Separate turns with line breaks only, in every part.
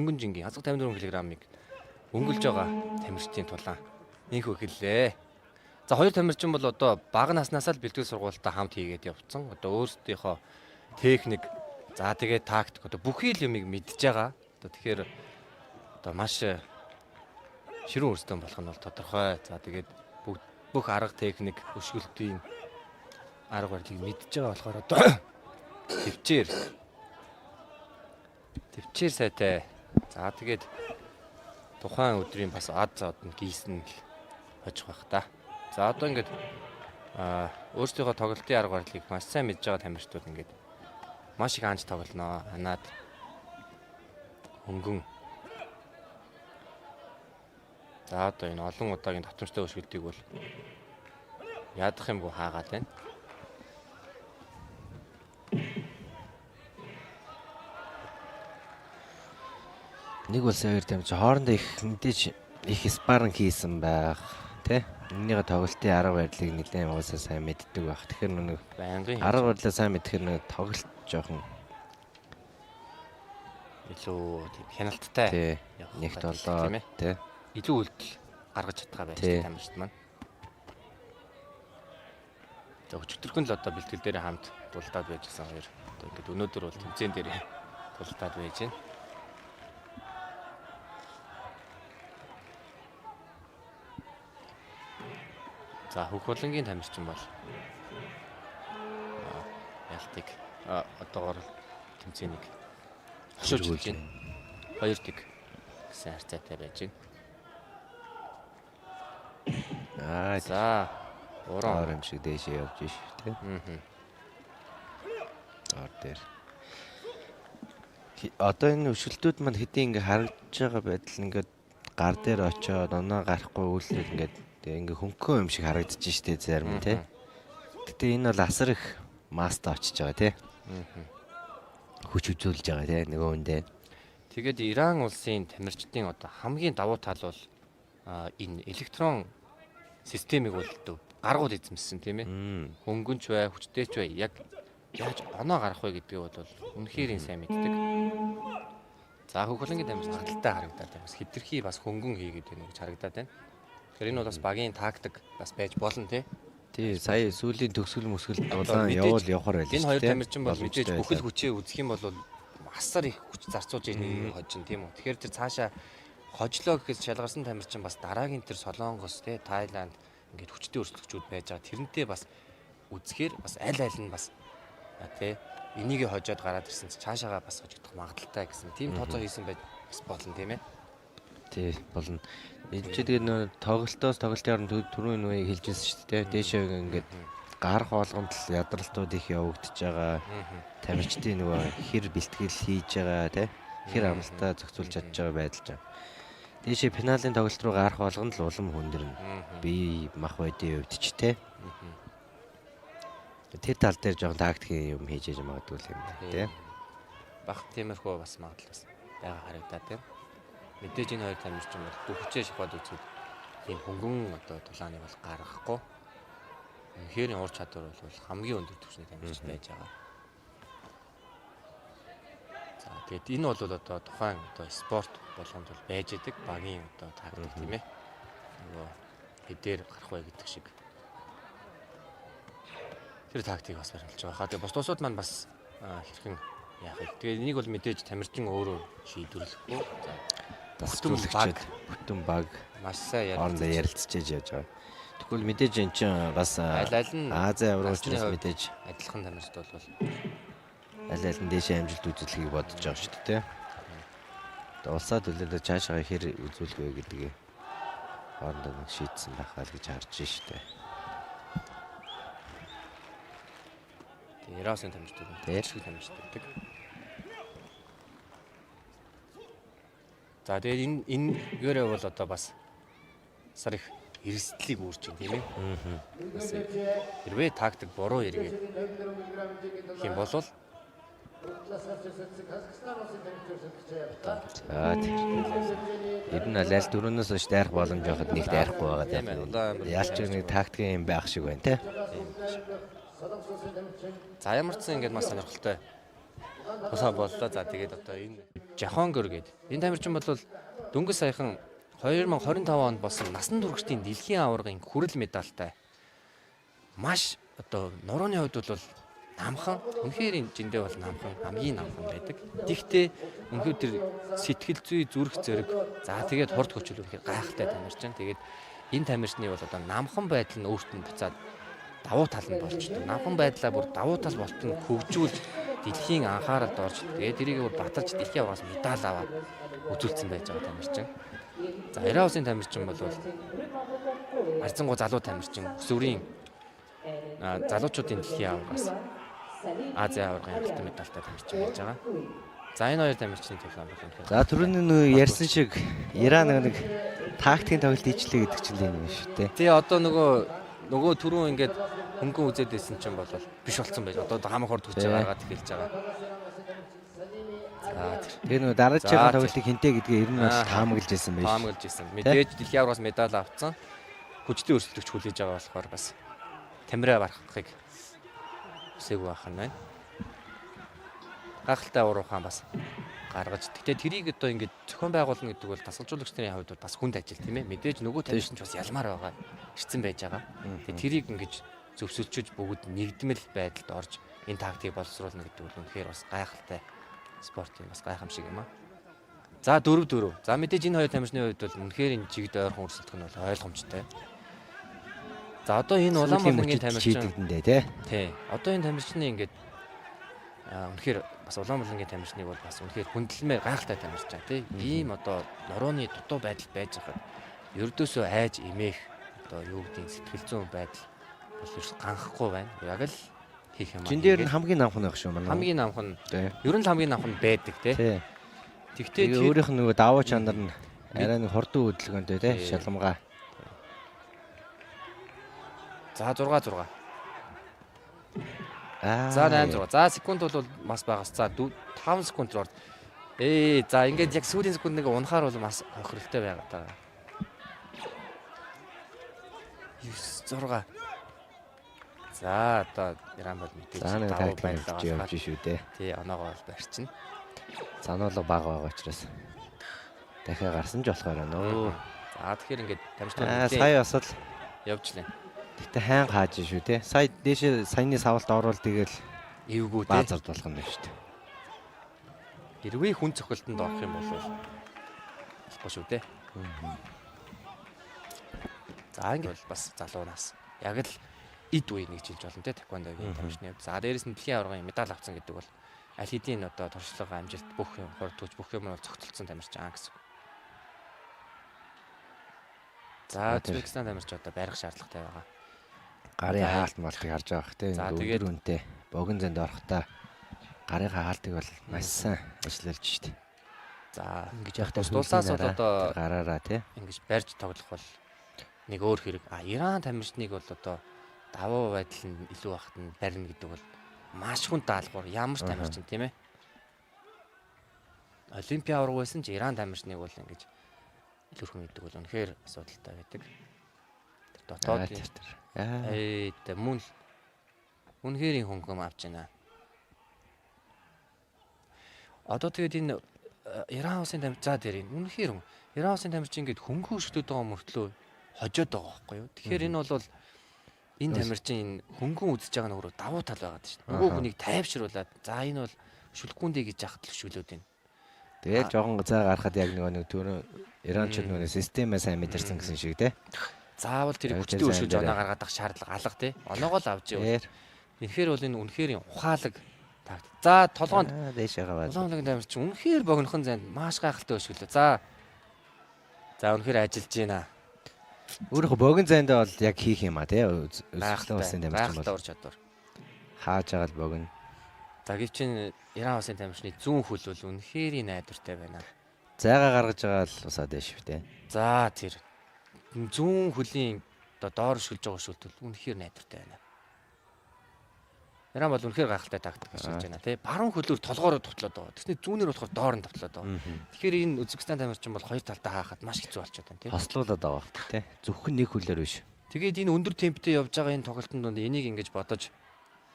Хөнгөн жингийн хазга 54 кг-ыг өнгөлж байгаа тамирчдын тулаан инх эхэллээ. За, хоёр тамирчин бол одоо бага наснаасаа л бэлтгэл сургуультаа хамт хийгээд явцсан. Одоо өөрсдийнхөө техник, за тэгээд тактик, одоо бүхий л юмыг мэдж байгаа. Одоо тэгэхээр одоо маш ширүүн өрсөлдөөн болох нь бол тодорхой. За, тэгээд бүх арга техник, өшгөлтийн арга барилыг мэдж байгаа болохоор одоо төвчээр төвчээр сайтай. За, тэгээд тухайн өдрийн бас ад зод нь гийсэн л хожих бах та. За, одоо ингээд өөрсдийнхөө тоглолтын арга барилыг маш сайн мэдж байгаа тамирчдууд ингээд маш их анж тоглоно. Анаад хөнгөн. За, одоо энэ олон удаагийн татамжтай өшгөлтийг бол яадах юмгүй хаагаад байна.
Нэг бол хоёр тамирч хоорондоо их мэдээж их спарринг хийсэн байх тий. Эннийгээ тоглолтын арга барилыг нэлээд угаасаа сайн мэддэг байх. Тэгэхээр нэг
Байнгын
арга барилаа сайн мэдхээр нэг тоглолт жоохон
илүү тийм хяналттай явах
нэгт
байдалтай,
болоо
тийм ээ.
Тий.
Илүү үйлдэл гаргаж чадхаа байж тамирчид маань. За, өчигдөрхөн л одоо бэлтгэл дээр хамт тулдаад байжсэн хоёр. Одоо ингээд өнөөдөр бол тэмцээн дээр тулдаад байж байна. За, Хөх хулангийн тамирчин бол ялтыг одоогор тэмцээнийг хошууж байна. 2-1 гэсэн харьцаатай байж байна.
Аа.
За, уран
Доор юм шиг дээшээ явж ш тий. Доор дээр. Одоо энэ өшөлтүүд маань хэдийн ингээ харагдаж байгаа байдал ингээд гар дээр очиод оноо гарахгүй үйлдэл ингээд тэгээ ингээ хөнгөн юм шиг харагдаж штэ зарим нь тий. Гэтэ энэ бол асар их маста очиж байгаа тий. Хүч үзүүлж байгаа тий нөгөө хүндээ.
Тэгээд Иран улсын тамирчдын одоо хамгийн давуу тал бол энэ электрон системийг бол одоо гаргууд эзэмссэн, тийм ээ. Хөнгөнч бай, хүчтэй ч бай, яг яаж оноо гарах вэ гэдгийг бол үнэхээр сайн мэддэг. За, Хөх хулангийн тамирч хаталтай харагдаад байна. Бас хэтэрхий бас хөнгөн хийгээд байна гэж харагдаад байна. Тэгэхээр энэ бол бас багийн тактик бас байж болно, тий.
Тий, сая сүүлийн төгсгөл мөсгөл
Одоо
улаан
мэдээж
явуул явахар байлаа.
Энэ хоёр тамирчин бол мэдээж
Боломжтой
бүхэл
байлаа.
хүчээ үзэх юм бол асар их хүч зарцуулж нэг хожин, тийм үү. Тэгэхээр тэр цаашаа хожлоо гэхээс шалгарсан тамирчин бас дараагийн тэр Солонгос те, Тайланд ингээд хүчтэй өрсөлдөгчүүд байж байгаа. Тэрнтэй бас үзэхээр бас аль аль нь бас те энийг хожоод гараад ирсэн чинь цаашаагаа бас хожигдох магадлалтай гэсэн тийм тооцоо хийсэн байж бас болно, тийм ээ.
Тий, болно. Энэ чи тэгээд нөө тоглолтоос тоглолтын оронд түрүүн нөгөө хэлжсэн шүү дээ. Дээшээ ингээд гарах болгонд л ядралтууд их явагдаж байгаа. Тамирчдын нөгөө хэр бэлтгэл хийж байгаа тий. Хэр амралтаа зохицуулж чадж байгаа байдал жаа. Дээшээ финалийн тоглолт руу гарах болгонд л улам хүндэрнэ. Бие мах байдын хувьд ч тий. Тэр тал дээр жоохон тактикийн юм хийж яж магадгүй юм байна тий.
Бах, тиймэрхүү бас магадлал бас байгаа харагдаад байна. Мэдээж энэ хоёр тамирчин бол бүх хүчээ шахаад үзээд ийм хөнгөн одоо тулааныг бол гаргахгүй. Үнэхээр ур чадвар бол хамгийн өндөр түвшний тамирчид байж байгаа. За, тэгээд энэ бол одоо тухайн одоо спорт болгонд бол байж идэг багийн одоо тактик, тийм ээ. Нөгөө хэдээр гарах вэ гэдэг шиг. Тэр тактикийг бас баримталж байгаа. Тэгээд бус улсууд маань бас хэрхэн яах вэ? Тэгээд энийг бол мэдээж тамирчин өөрөө шийдвэрлэхгүй. За,
Дасгалжуулагчид бүтэн баг
маш сайн
хоорондоо
ярилцаж
ярилцчихэж яаж байгаа. Тэгвэл мэдээж эн чинь бас
аль аль нь
Азийн аварга
насны
учраас
хувьд
мэдээж
адилхан тамирчид бол
аль аль нь дээшээ амжилт үзүүлэхийг бодож байгаа шүү дээ. Одоо улсаа төлөөлөө цаашаа хэр үзүүлэх вэ гэдгийг хоорондоо нэг шийдсэн байхаа л гэж харж штэ.
Тэгээ Ирасын тамирчид
Тий.
шиг тамирчид байдаг. За, тэгээд энэ энэгээр бол одоо бас сар их эрсдлийг үүрч байна, тийм ээ. Бас хэрвээ тактик буруу эргээд гэх юм бол
За, тэр. Ер нь аль аль дөрөвнөөс хойш дайрах боломж байхад нэг дайрахгүй байгаа
Тийм ээ, улаан
тийм. Ялч нэг тактикийн юм байх шиг байна те.
За, ямар ч сан ингээд маш сонирхолтой Тулаан боллоо. За тэгээд одоо энэ Жахонгор гээд энэ тамирчин бол дөнгөж саяхан 2025 онд болсон насан туршидын дэлхийн аваргын хүрэл медальтай. Маш одоо нурууны хувьд бол намхан, үнэхээр энэ жиндээ бол намхан, хамгийн намхан байдаг. Тэгтээ үнэхээр тэр сэтгэл зүй, зүрх зэрэг, за тэгээд хурд хүчил үнэхээр гайхалтай тамирчин. Тэгээд энэ тамирчны бол одоо намхан байдал нь өөрт нь буцаад давуу тал нь болчдөг. Намхан байдлаа бүр давуу тал болтон хөгжүүлж дэлхийн анхааралд орж тэгээд тэрийг бүр баталж дэлхийн аваргаас медаль аваад үзүүлсэн байж байгаа тамирчин. За Иран улсын тамирчин бол арзангуй залуу тамирчин, өсвөрийн залуучуудын дэлхийн аваргаас Азийн аваргын алтан медальтай тамирчин байж байгаа. За энэ хоёр тамирчны тулаан бол үнэхээр.
За түрүүний нөгөө ярьсан шиг Иран нэг тактикийн тоглолт хийчлээ гэдэг чинь л юм шүү дээ.
Тий одоо нөгөө түрүүн ингээд хөнгөн үзээд байсан чинь бол биш болцсон байж. Одоо хамаг хурд хүчээ гаргаад эхэлж байгаа. За тэр.
Тэгээ нөгөө дараагийн тоглолтыг хинтээ гэдгээ ер нь бол таамаглаж байсан байж.
Таамаглаж байсан. Мэдээж дэлхийн аваргаас медаль авцсан. Хүчтэй өрсөлдөгч хүлээж байгаа болохоор бас тамираа барахыг хүсээгүй байх нь байна. Гайхалтай уран ухаан бас гаргаж. Гэтэ тэрийг одоо ингээд зохион байгуулна гэдэг бол дасгалжуулагч нарын хувьд бол бас хүнд ажил тийм ээ. Мэдээж нөгөө тамирчин ч бас ялмаар байгаа. Ирсэн байж байгаа. Тэгээ тэрийг ингэж зөвсөлчөж бүгд нэгдмэл байдалд орж энэ тактикийг боловсруулна гэдэг бол үнэхээр бас гайхалтай спортын бас гайхамшиг юм аа. За 4-4. За мэдээж энэ хоёр тамирчны хувьд бол үнэхээр энэ жигд ойрхон өрсөлдөх нь бол ойлгомжтой. За одоо энэ Улаанбаатарын тамирчин
шийдэгдэндээ тий.
Тий. Одоо энэ тамирчны ингээд үнэхээр бас Улаанбаатарын тамирчныг бол бас үнэхээр хүндлэмээр гайхалтай тамирчин тий. Ийм одоо нурууны дутуу байдал байж хахад ердөөсөө айж эмээх одоо юу гэдгийг сэтгэл зүйн байдал бол ерөөс ганхахгүй байна. Яг л хийх юм аа.
Жин дээр нь хамгийн намхан байх шүү манай.
Хамгийн намхан. Ер нь л хамгийн намхан байдаг тий.
Тэгтээ өөрийнх нь нөгөө давуу чанар нь арай нэг хурдан хөдөлгөөнтэй тий шалгамгаа.
За 6 6. За 8 6. За секунд бол бас багас. За 5 секунд руу орд. За ингээд яг сүүлийн секунд нэг унахаар бол бас хохиролтой байгаа даа. 9 6. За одоо Иран бол мэдээж
давуу байдлаа явж шүү дээ.
Тий, оноогоо бол барьчихна.
Зануулга бага байгаа учраас дахиад гарсан ч болохоор байна өө.
За тэгэхээр ингээд тамирчдаа
сая бас л
явж лээ.
Гэтэ сайн хааж шүү те. Сая дээшээ саяны савлт оруул тэгэл
эвгүй те.
Баазард болох юм байна шүү дээ.
Хэрвээ хүн цохилтонд орох юм бол болохгүй шүү те. За ингээд бол бас залуу нас. Яг л эд үе нэг жилж болно те таеквондогийн тамирчны. За дээрэс нь дэлхийн аваргын медаль авсан гэдэг бол аль хэдийн одоо туршлага, амжилт бүх юм хурд хүч бүх юм бол цогцолцсон тамирчин гэсэн. За Узбекистан тамирч одоо барих шаардлагатай байгаа.
Гарын хаалт малтыг харж байгаа бах те. Өндөр үнэтэй богино зэнд орохдоо гарын хаалтыг бол маш сайн ажиллуулж штэ.
За
ингэж явахдаа
тулсаас бол одоо
гараараа те.
Ингэж барьж тоглох бол нэг өөр хэрэг. А Иран тамирчныг бол одоо давуу байдал нь илүү багт нь барина гэдэг бол маш хүн даалгавар ямар ч тамирчин тийм ээ. Олимпийн аварга байсан ч Иран тамирчныг бол ингэж илүүрхэн гэдэг бол үнэхээр асуудалтай байдаг. Тэр дотоод тэр мөн л үнэхээр хөнгөм авч байна. Одоо тэгээд энэ Иран улсын тамирч за тэр энэ үнэхээр Иран улсын тамирчин ингээд хөнгөн өшгдөд байгаа мөртлөө хожоод байгаа байхгүй юу? Тэгэхээр энэ бол энэ тамирчин энэ хөнгөн үзэж байгаа нь өөрөө давуу тал байгаад шүү дээ. Нөгөө хүнийг тайвшруулад за энэ бол шүлгүүндээ гэж яхад л шүлөөд байна.
Тэгээд жоохон цай гарахад яг нөгөө нэг түрүү Иранчууд нөгөө системээ сайн мэдэрсэн гэсэн шиг те.
Заавал тэр хүчтэй өршөж оноо гаргаад ах шаардлага алга те. Оноогоо л авч явал. Тэгэхээр бол энэ үнэхээр ухаалаг тактик. За толгоонд
дээшээ гаваад.
Улаанбаатарын тамирчин үнэхээр богинохон зайд маш гайхалтай өшөглөө. За. За үнэхээр ажиллаж байна.
Өөрийнхөө богино зайдаа бол яг хийх юм а тий. Өзгөлэн улсын тамирчин
бол ур чадвар.
Хааж байгаа л богино.
За гэвч энэ Иран улсын тамирчны зүүн хөл бол үнэхээр найдвартай байна.
Зайгаа гаргаж байгаа л усаа дээш үү те.
За тэр зүүн хөлийн одоо доор шүлж байгаа шүлт бол үнэхээр найдвартай байна. Иран бол үнэхээр гайхалтай тактик ашиглаж байна тий. Баруун хөлөөр толгоороо товтлоод байгаа. Тэгснэ зүүнээр болохоор доор нь товтлоод байгаа. Тэгэхээр энэ Узбекистан тамирчин бол хоёр талдаа хаахад маш хэцүү болчиход байна тий.
Хослуулаад байгаа бах тий. Зөвхөн нэг хөлөөр биш.
Тэгээд энэ өндөр темптэй явж байгаа энэ тоглолтын дунд энийг ингэж бодож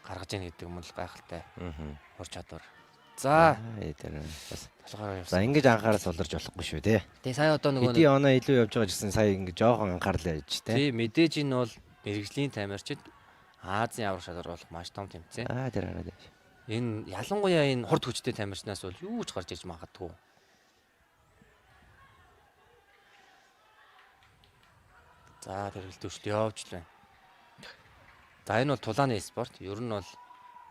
гаргаж ийн гэдэг юм бол гайхалтай. Ур чадвар. За
бас
толгоор явсан.
За ингэж анхаарал суларч болохгүй шүү те.
Тэгээ сая одоо нөгөө
Хэдий оноо илүү явж байгаа гэсэн сая ингэ жоохон анхаарлаа яж те.
Тий, мэдээж энэ бол мэрэгжлийн тамирчид Азийн аврах шалрал болох маш том тэмцээн.
Аа тэр хараад.
Энэ ялангуяа энэ хурд хүчтэй тамирчнаас бол юу ч гарч иж магадгүй. За тэр хөлтөшл явж л байна. За энэ бол тулааны спорт. Ер нь бол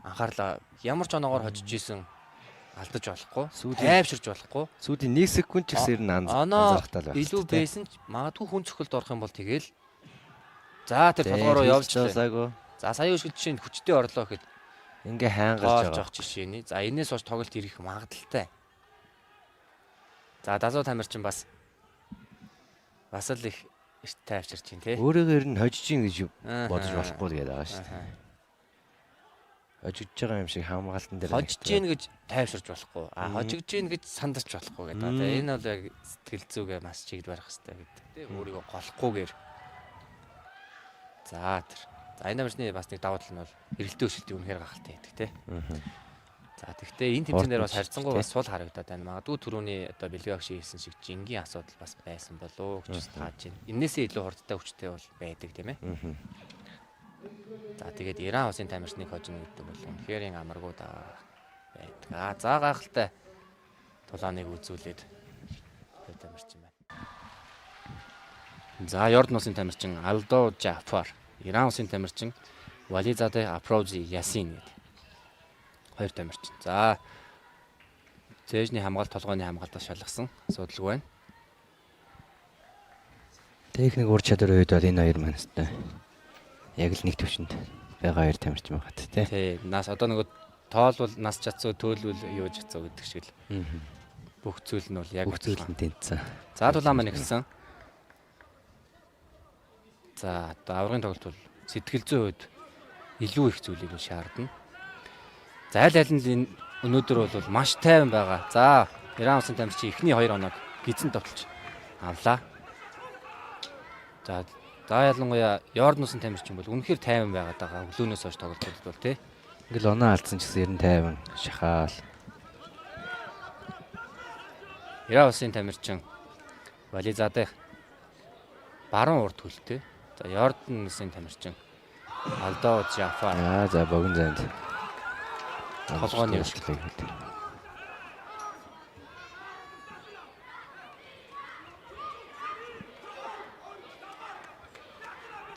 анхаарлаа ямар ч оноогоор хожиж исэн алдаж болохгүй, тайвширч болохгүй.
Сүүдийн 1 секунд ч гэсэн ер нь анзаарахтаа л байх.
Илүү байсан ч магадгүй хүн цохилд орох юм бол тэгэл. За тэр толгой руу явж
лээ.
За сая өшгөл жишээ нь хүчтэй орлоо гэхэд
ингээ хайнгарч
байгаа жишээний. За энээс хойш тоглолт ирэх магадaltaй. За далуу тамирчин бас л их эрт тайвширч чинь тий.
Өөрийгөө ер нь хожиж гин гэж бодож болохгүй л гэдэг байгаа шүү дээ. Хожигдж байгаа юм шиг хамгаалтан дээр
хожиж гин гэж тайвширч болохгүй. А хожигдж гин гэж сандарч болохгүй гэдэг. Тэгээ энэ бол яг сэтгэл зүгээ маш чигд барих хэрэгтэй гэдэг. Тий өөрийгөө голохгүйгээр. За тэр. За энэ тамирчны бас нэг давуу тал нь бол эрэлтэн өсөлтийн үнэхээр гахалтай байдаг тий. За тэгвэл энэ тэмцээн дээр бас харьцангуй бас сул харагдаад байна. Магадгүй түрүүний одоо бэлгээ агш хийсэн шиг жингийн асуудал бас байсан болов уу гэж тааж байна. Эннээсээ илүү хурдтай хүчтэй бол байдаг тийм ээ. За тэгээд Иран улсын тамирчныг хожино гэдэг бол үнэхээр амаргүй да байдаг. Аа за гайхалтай тулааныг үзүүлээд хоёр тамирчин байна. За Йордан улсын тамирчин Алдо Жафар, Иран улсын тамирчин Вализаде Апрози Ясин гэдэг хоёр тамирчин. За цээжний хамгаалт толгойн хамгаалтаас шалгасан асуудалгүй байна.
Техник ур чадварын үед бол энэ хоёр манастай яг л нэг төвшөнд байгаа хоёр тамирчин байгаа тий.
Тий, нас одоо нөгөө тоолвол нас чадсуу, төөлвөл юу чадсуу гэдэг шиг л. Бүх зүйл нь бол яг
бүх зүйл нь тэнцсэн.
За тулаан маань эхэлсэн. За одоо аврагын тоглолт бол сэтгэл зүйн хувьд илүү их зүйлийг нь шаардна. За аль аль нь энэ өнөөдөр бол маш тайван байгаа. За Иран улсын тамирчин эхний 2 оног гизэн товтолж авлаа. За ялангуяа Йордан улсын тамирчин бол үнэхээр тайван байгаад байгаа. Өглөөнөөс хойш тоглолтууд бол тий.
Ингээл оноо алдсан ч гэсэн ер нь тайван шахаал.
Иран улсын тамирчин Вализадeh баруун урд хөлтэй. За Йордан улсын тамирчин Алдо Жафар.
Аа за богино зайд
толгойн өшөглийг
хэлдэг.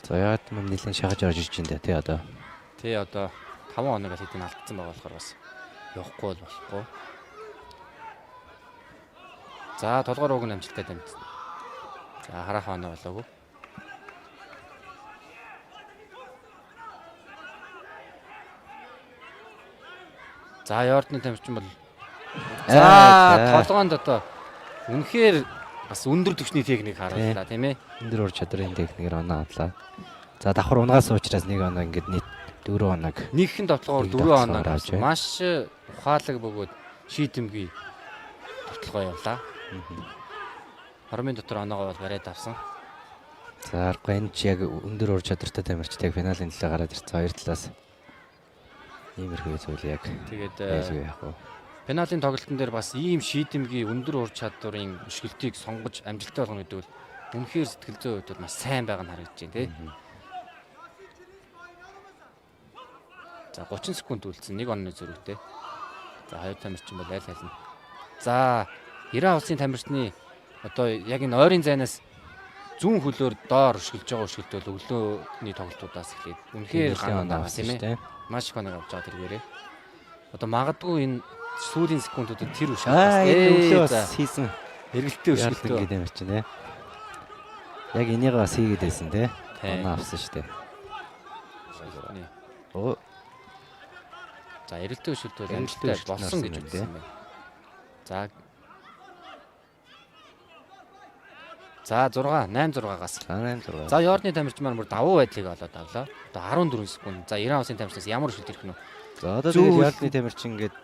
За яагаад мань нэлээд шахаж орж ирж байна тий одоо.
Тий одоо 5 хоног л хэдийн алдсан байгаа болохоор бас явахгүй бол болохгүй. За толгоор уг нь амжилттай дамжсан. За хараахан оноо болоогүй. За Йорданы тамирчин бол за толгоонд одоо үнэхээр бас өндөр түвшний техник харууллаа тийм ээ.
Өндөр ур чадрын техникээр оноо авлаа. За давхар унгаас уучраас нэг оноо ингээд нийт 4 оног.
Нэгхэн довтлогоор 4 оноо авсан. Маш ухаалаг бөгөөд шийдэмгий довтлогоо явлаа. Хормын дотор оноогоо бол бариад авсан.
За аргагүй энэ ч яг өндөр ур чадвартай тамирчтай финалийн төлөө гараад ирсэн хоёр талаас. Иймэрхүү зүйл яг.
Тэгээд
яах вэ?
Финалийн тоглолтын дээр бас ийм шийдэмгий өндөр ур чадварын өшгөлтийг сонгож амжилттай болгоно гэдэг бол үнэхээр сэтгэл зүйн хувьд бол маш сайн байгаа нь харагдаж байна тий. За 30 секунд үлдсэн нэг онны зөрүүтэй. За хоёр тамирчин бол аль аль нь. За Иран улсын тамирчны одоо яг энэ ойрын зайнаас зүүн хөлөөр доор өшгөлж байгаа өшгөлт бол өглөөний тоглолтуудаас эхлээд үнэхээр ганц байгаа тийм ээ. Маш их оног авч байгаа тэргээрээ. Одоо магадгүй энэ сүүлийн секундүүдэд тэр өшгөлт
бас өглөө бас хийсэн
эргэлтээ өшгөлт
гэдэг юм чинь тий. Яг энийг бас хийгээд байсан тий. Оноо авсан шүү дээ. Оо.
За эргэлтээ өшгөлт бол амжилттай болсон гэж үзсэн байна. За За 6 8 6-аас.
8 6.
За Йордны тамирчин маань бүр давуу байдлыг олоод авлаа. Одоо 14 секунд. За Иран улсын тамирчнаас ямар өшөлт ирэх нь вэ?
За одоо тэгээд Йордны тамирчин ингээд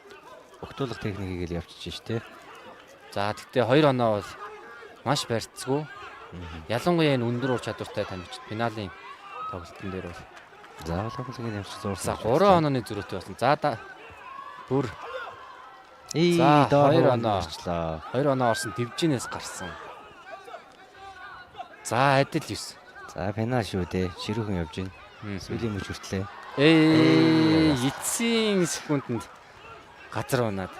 өгтүүлэх техникийг л явчихж шээ.
За тэгтээ 2 оноо бол маш барьцгүй. Ялангуяа энэ өндөр ур чадвартай тамирчид финалийн тоглолтын дээр бол
заавал тоглолтын тамирчин зурсан.
За 3 онооны зөрүүтэй болсон. За бүр За,
доор
2 оноо.
орчлоо.
2 оноо орсон дивжинээс гарсан. За, адил 9.
За, пенал шүү дээ. Ширүүхэн явж байна. Сүүлийн мөч хүртлээ.
Эцсийн секундэнд газар унаад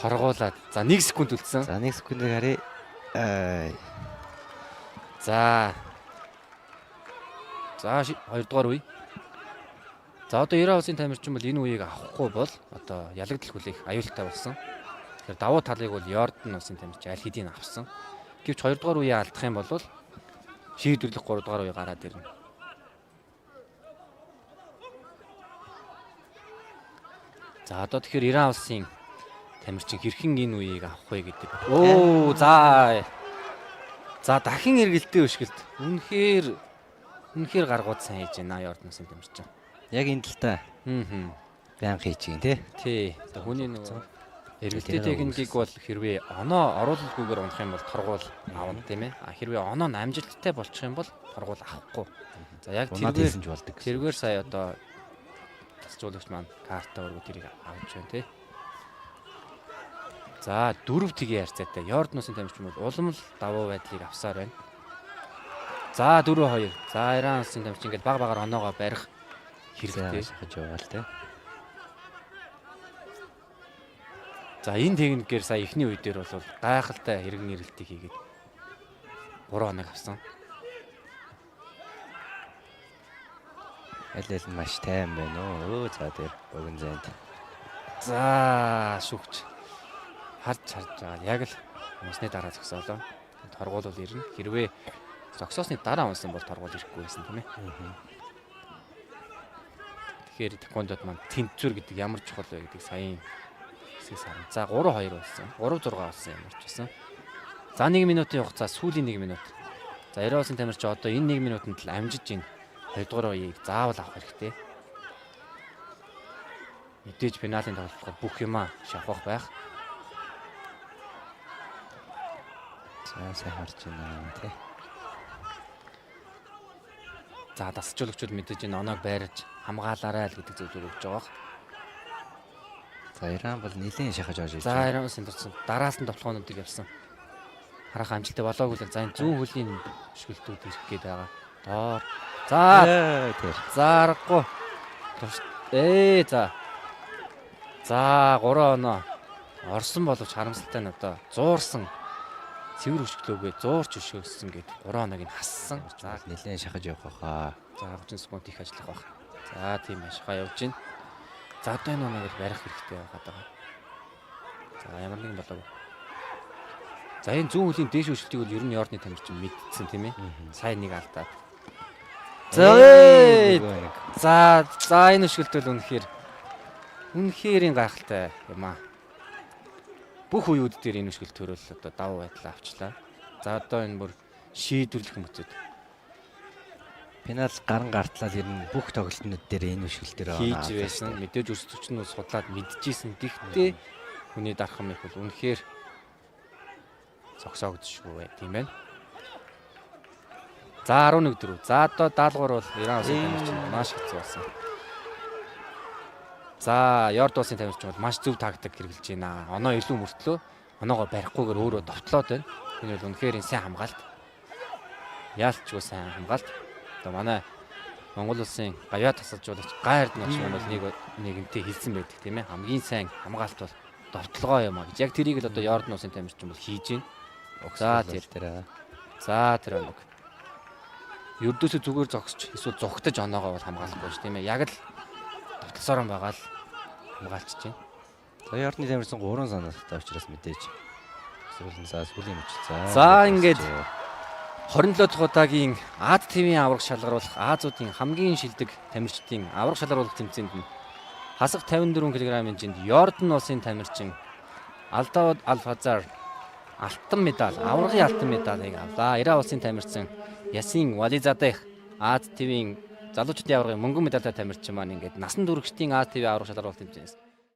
торгуулад. За, 1 секунд үлдсэн.
За, 1 секундыг харъя.
За. За, 2 дугаар үе. За, одоо 90 улсын тамирчин бол энэ үеийг авахгүй бол одоо ялагдал хүлээх аюултай болсон. Тэгэхээр давуу талыг бол Йордан улсын тамирчин аль хэдийн авсан. Гэвч 2 дугаар үеийг алдах юм бол шийдвэрлэх 3 дугаар үе гараад ирнэ. За, одоо тэгэхээр Иран улсын тамирчин хэрхэн энэ үеийг авах вэ гэдэг. Оо, за. За, дахин эргэлтээ өшгөлт. Үнэхээр гаргууд сайн хийж байна Йордан улсын тамирчин.
Яг энэ талтаа байнга хийж гин тий.
Тий. Одоо хүний нөгөө эргэлтээ техникийг бол хэрвээ оноо оруулалгүйгээр унах юм бол торгуул авна тийм ээ. А хэрвээ оноо нь амжилттай болчих юм бол торгуул авахгүй. За, яг
тэргээр
тэргээр сая одоо тасжуулагч маань карта өргөө тэрийг авч байна тий. За, 4 тэгийн харьцаатай Йордан улсын тамирчин бол улам л давуу байдлыг авсаар байна. За, 4-2. За, Иран улсын тамирчин ингээд баг багаар оноогоо барих хэрэгтэй.
Шахаж яваа л тий.
За, энэ техникээр сая эхний үе дээр бол гайхалтай хэргэн эргэлтийг хийгээд 3 оног авсан.
Аль аль нь маш тайван байна уу? За, тэр богино зайд.
За, шүүгч харж байгаа. Яг л унсны дараа зогсоолоо. Торгуул бол ирнэ. Хэрвээ зогсоосны дараа унсан бол торгуул ирэхгүй байсан тийм ээ. Тэгэхээр тэквондод маань тэнцвэр гэдэг ямар чухал вэ гэдэг саяын хэсгээс харна. За, 3-2 болсон. 3-6 болсон ямар ч байсан. За, 1 минутын хугацаа, сүүлийн 1 минут. За, 90 улсын тамирч одоо энэ 1 минутанд л амжиж энэ 2 дугаар үеийг заавал авах хэрэгтэй. Мэдээж финалийн тоглолтоор бүх юмаа шавхах байх.
За, сайн харж байна тий.
За, дасгалжуулагчид мэдээж энэ оноог байрж хамгаалаарай л гэдэг зөвлөгөө өгч байгаа.
За, Иран бол нэлээд шахаж орж ирж
байна. За, Иран улсын турсан дараалсан товлогоонуудыг явсан. Харах амжилттай болоогүй л. За, энэ зүүн хөлийн өшгөлтүүд ирэх гээд байгаа. Доор. За,
тэр.
За, аргагүй. За. За, 3 оноо орсон боловч харамсалтай нь одоо зуурсан цэвэр өшгөлөөгөө зуурч өшөөссөн гэд 3 оноог нь хассан.
За, нэлээд шахаж явах байхаа.
За, 30 секунд их ажиллах байх. За, тийм байх. Шахаа явж гин. За, одоо энэ оноог л барих хэрэгтэй байгаад байгаа. За, ямар нэгэн болоогүй. За, энэ зүүн хөлийн дээш өшөлтийг бол ер нь Йордны тамирчин мэдсэн тийм ээ. Сайн нэг алдаад. За, за, энэ өшгөлт бол үнэхээр гайхалтай юм аа. Бүх үеүд дээр энэ өшгөлт төрөл одоо давуу байдлаа авчлаа. За, одоо энэ бүр шийдвэрлэх мөцөд.
Пенал гаран гартлал ер нь бүх тоглолтнууд дээр энэ өшгөл дээр
хийж байсан. Мэдээж өрсөлдөгч нь судлаад мэдчихсэн. Гэхдээ хүний дарах юм их бол үнэхээр зогсоогдшгүй бай тийм байна. За, 11-4. За, одоо даалгавар бол Иран улсын тамирчин маш хэцүү болсон. За, Йордан улсын тамирчин бол маш зөв тактик хэрэглэж байна. Оноо илүү мөртлөө оноогоо барихгүйгээр өөрөө довтлоод байна. Энэ бол үнэхээр сайн хамгаалт. Яалтчгүй сайн хамгаалт. Одоо манай Монгол улсын гавьяа тасалжуулагч Гай Эрдэнэ маань бол нэгэнтээ хэлсэн байдаг тийм ээ. Хамгийн сайн хамгаалт бол довтлогоо юм а гэж. Яг тэрийг л одоо Йордан улсын тамирчин бол хийж байна. За, тэр. За, тэр оног. Ердөөсөө зүгээр зогсож эсвэл зугтаж оноогоо бол хамгаалахгүй ш тийм ээ. Яг л довтлосоор байгаа л хамгаалчихж байна.
За, Йордны тамирчин 3 санаатай учраас мэдээж. Сүүлийн за сүүлийн мөч.
За, ингээд 27 дахь удаагийн Аз ТV-ийн авраг шалгаруулах Азуудын хамгийн шилдэг тамирчдын авраг шалгаруулах тэмцээнд нь хасах 54 кг-ын жинд Йордан улсын тамирчин Алдавд Алфазар алтан медаль, аваргын алтан медалийг авлаа. Иран улсын тамирчин Ясин Вализадех Аз ТV-ийн залуучдын аваргын мөнгөн медальтай тамирчин маань ингээд насан туршидын Аз ТV авраг шалгаруулах тэмцээнээс